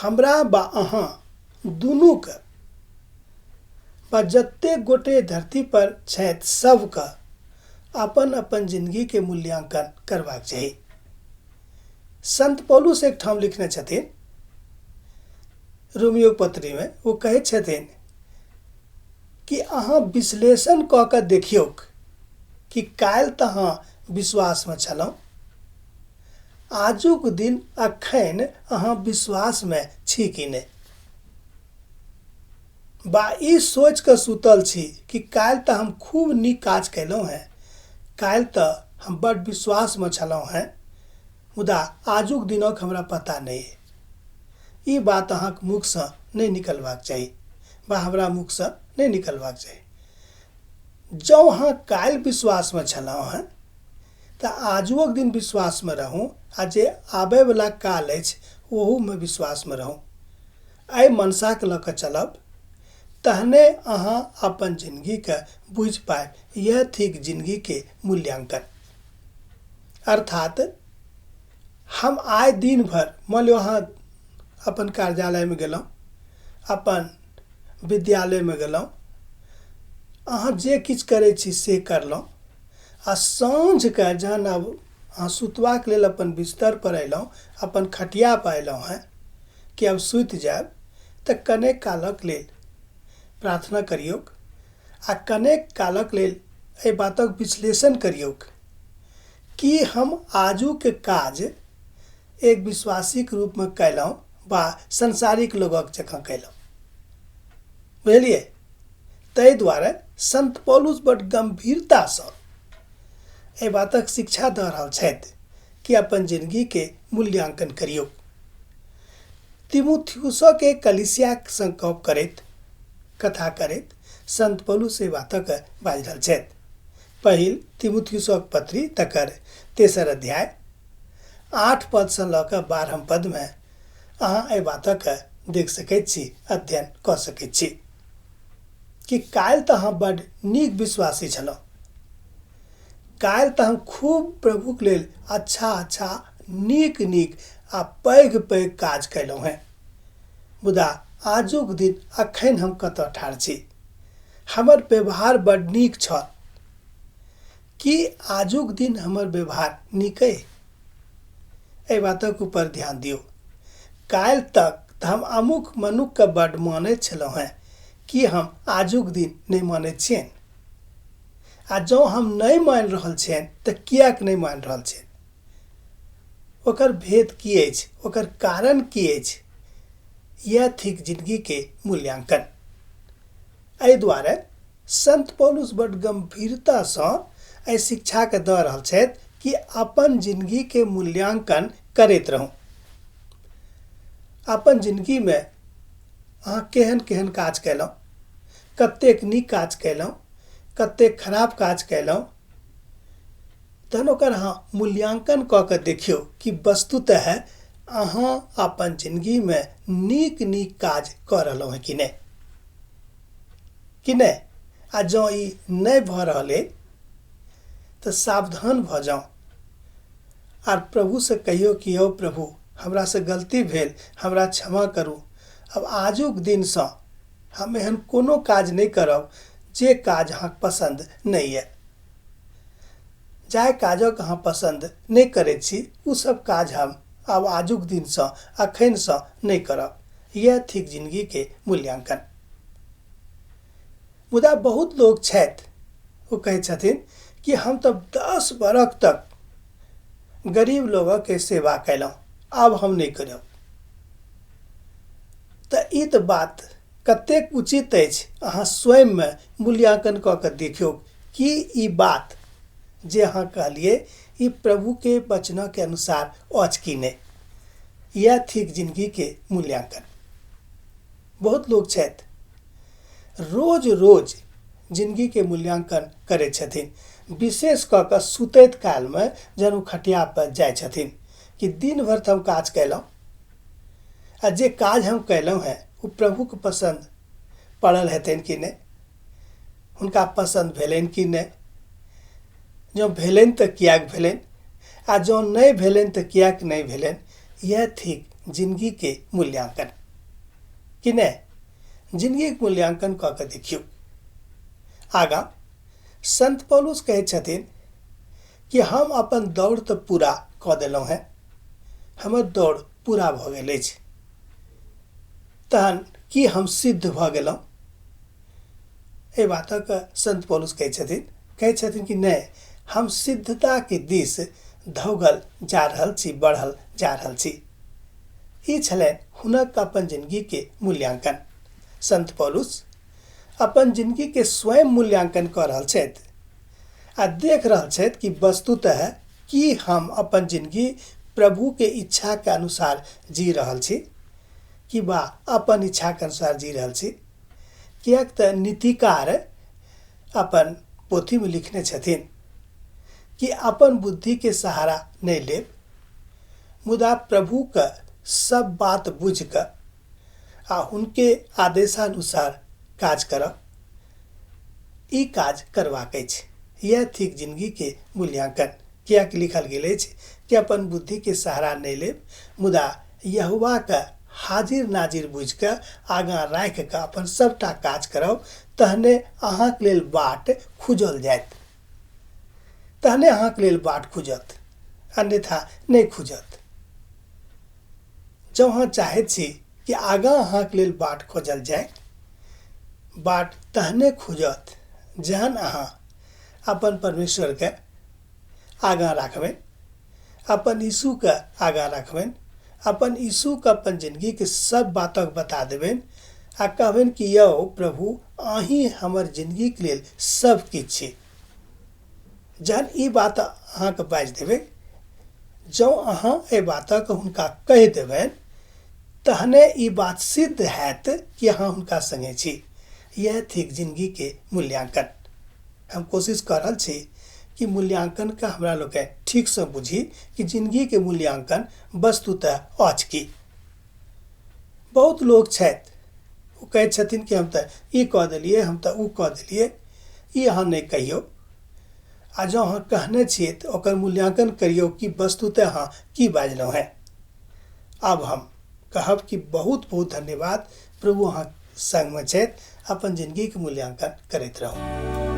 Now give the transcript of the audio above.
हमरा बा अहाँ दुनूके बा जतेक गोटे धरती पर छथि सबके अपन अपन जिंदगीके मूल्यांकन करबाक चाही। संत पौलुस एक ठाम लिखने छथिन रोमियो पत्रीमे, ओ कहै छथिन कि अहाँ विश्लेषण कऽ कऽ देखियौक कि काल्हि तऽ अहाँ विश्वासमे छलहुँ, आजुक दिन अखन अहाँ विश्वासमे छी कि नहि। बा ई सोचि कऽ सुतल छी कि काल्हि तऽ हम खूब नीक काज कयलहुँ हेँ, काल्हि तऽ हम बड्ड विश्वासमे छलहुँ हेँ, मुदा आजुक दिनक हमरा पता नहि अइ। ई बात अहाँके मुखसँ नहि निकलबाक चाही बा हमरा मुखसँ नहि निकलबाक चाही। जँ अहाँ काल्हि विश्वासमे छलहुँ हेँ तऽ आजुओक दिन विश्वासमे रहू आ जे आबयवला काल अछि ओहूमे विश्वासमे रहू। एहि मनसाके लऽ कऽ चलब तहने अहाँ अपन जिनगीके बुझि पायब। इएह थिक जिनगीके मूल्यांकन। अर्थात हम आइ दिन भरि मान लियौ अहाँ अपन कार्यालयमे गेलहुँ, अपन विद्यालयमे गेलहुँ, अहाँ जे किछु करै छी से करलहुँ आ साँझके जहन आब अहाँ सुतबाक लेल अपन बिस्तरपर अयलहुँ, अपन खटियापर अयलहुँ हेँ कि आब सुति जायब, तऽ कनेक कालक लेल प्रार्थना करियौक आ कनेक कालक लेल एहि बातक विश्लेषण करियौक कि हम आजुके काज एक विश्वासीके रूपमे कयलहुँ बा संसारिक लोकक जकाँ कयलहुँ। बुझलियै? ताहि दुआरे संत पौलुस बड गम्भीरतासँ एहि बातक शिक्षा दऽ रहल छथि कि अपन जिनगीके मूल्यांकन करियौ। तिमुथियुसके कलीसियाक संग गप करैत, कथा करैत संत पौलुस एहि बातक बाजि रहल छथि। पहिल तिमुथियुसक पत्री तकर तेसर अध्याय 8 पदसँ लऽ कऽ 12 पदमे अहाँ एहि बातक देख सकैत छी, अध्ययन कऽ सकैत छी कि काल्हि तऽ अहाँ बड्ड नीक विश्वासी छलहुँ, काल्हि तऽ हम खूब प्रभुक लेल अच्छा अच्छा नीक नीक आ पैघ पैघ काज कयलहुँ हेँ, मुदा आजुक दिन अखन हम कतऽ ठाढ़ छी? हमर व्यवहार बड्ड नीक छल, की आजुक दिन हमर व्यवहार नीक अइ? एहि बातक ऊपर ध्यान दियौ। काल्हि तक तऽ हम अमुक मनुखके बड्ड मानैत छलहुँ हेँ, की हम आजुक दिन नहि मानैत छियनि? आ जँ हम नहि मानि रहल छियनि तऽ किएक नहि मानि रहल छियनि? ओकर भेद की अछि? ओकर कारण की अछि? इएह थिक जिनगीके मूल्यांकन। एहि दुआरे संत पौलुस बड्ड गम्भीरतासँ एहि शिक्षाके दऽ रहल छथि कि अपन जिनगीके मूल्यांकन करैत रहू। अपन जिनगीमे अहाँ केहन केहन काज कयलहुँ, कतेक नीक काज कयलहुँ, कतेक खराब काज कयलहुँ, तहन ओकर अहाँ मूल्यांकन कऽ कऽ देखियौ कि वस्तुतः अहाँ अपन जिनगीमे नीक नीक काज कऽ रहलहुँ हेँ कि नहि, कि नहि। आ जँ ई नहि भऽ रहल अइ तऽ सावधान भऽ जाउ आर प्रभुसँ कहियौ कि यौ प्रभु, हमरासँ गलती भेल, हमरा क्षमा करू। आब आजुक दिनसँ हम एहन कोनो काज नहि करब जे काज अहाँके पसन्द नहि यऽ। जाहि काजक अहाँ पसन्द नहि करैत छी ओ सब काज हम आब आजुक दिनसँ अखनसँ नहि करब। इएह थिक जिनगीके मूल्यांकन। मुदा बहुत लोक छथि ओ कहै छथिन कि हम तऽ 10 बरख तक गरीब लोगके सेवा कयलहुँ, आब हम नहि करब। तऽ ई तऽ बात कतेक उचित अछि, अहाँ स्वयंमे मूल्यांकन कऽ कऽ देखियौ कि ई बात जे अहाँ कहलियै ई प्रभुके वचनके अनुसार अछि कि नहि। इएह थिक जिनगीके मूल्यांकन। बहुत लोक छथि रोज रोज जिनगीके मूल्यांकन करै छथिन, विशेष कऽ कऽ सुतैत कालमे जहन ओ खटियापर जाइ छथिन कि दिन भरि तऽ हम काज कयलहुँ आ जे काज हम कयलहुँ हेँ ओ प्रभुके पसन्द पड़ल हेतनि कि नहि, हुनका पसन्द भेलनि कि नहि, जँ भेलनि तऽ किएक भेलनि आ जँ नहि भेलनि तऽ किएक नहि भेलनि। इएह थिक जिनगीके मूल्यांकन कि नहि। जिनगीके मूल्यांकन कऽ कऽ देखियौ। आगाँ संत पौलुस कहै छथिन कि हम अपन दौड़ तऽ पूरा कऽ देलहुँ हेँ, हमर दौड़ पूरा भऽ गेल अछि, तहन की हम सिद्ध भऽ गेलहुँ? एहि बातक संत पौलुस कहै छथिन कि नहि, हम सिद्धताके दिस धौगल जा रहल छी, बढ़ल जा रहल छी। ई छलनि हुनक अपन जिनगीके मूल्यांकन। संत पौलुस अपन जिनगीके स्वयं मूल्यांकन कऽ रहल छथि आ देख रहल छथि कि वस्तुतः की हम अपन जिनगी प्रभुके इच्छाके अनुसार जी रहल छी कि बा अपन इच्छाके अनुसार जी रहल छी। किएक तऽ नीतिकार अपन पोथीमे लिखने छथिन कि अपन बुद्धिके सहारा नहि लेब, मुदा प्रभुके सब बात बुझिकऽ आ हुनके आदेशानुसार काज करब, ई काज करबाक अछि। यैह थिक जिनगीके मूल्यांकन। किएक लिखल गेल अछि कि अपन बुद्धिके सहारा नहि लेब, मुदा यहोवाके हाजिर नाजिर बुझिकऽ आगाँ राखिकऽ अपन सबटा काज करब, तहने अहाँके लेल बाट खुजल जायत, तहने अहाँके लेल बाट खुजत, अन्यथा नहि खुजत। जँ अहाँ चाहैत छी कि आगाँ अहाँके लेल बाट खोजल जाय, बाट तहने खुजत जहन अहाँ अपन परमेश्वरके आगाँ राखबनि, अपन यीशुके आगाँ राखबनि, अपन यीशुके अपन जिनगीके सब बातक बता देबनि आ कहबनि कि यौ प्रभु, अहीं हमर जिनगीके लेल सब किछु छी। जहन ई बात अहाँके बाजि देबै, जँ अहाँ एहि बातक हुनका कहि देबनि, तहने ई बात सिद्ध हैत कि अहाँ हुनका सङ्गे छी। इएह थिक जिनगीके मूल्यांकन। हम कोशिश कऽ रहल छी कि मूल्यांकनके हमरा लोकनि ठीकसँ बुझी कि जिनगीके मूल्यांकन वस्तुतः अछि की। बहुत लोक छथि, ओ कहै छथिन कि हम तऽ ई कऽ देलियै, हम तऽ ओ कऽ देलियै। ई अहाँ नहि कहियौ, आ जँ अहाँ कहने छियै तऽ ओकर मूल्यांकन करियौ कि वस्तुतः अहाँ की बाजलहुँ हेँ। आब हम कहब कि बहुत बहुत धन्यवाद, प्रभु अहाँ संगमे छथि, अपन जिनगीके मूल्यांकन करैत रहू।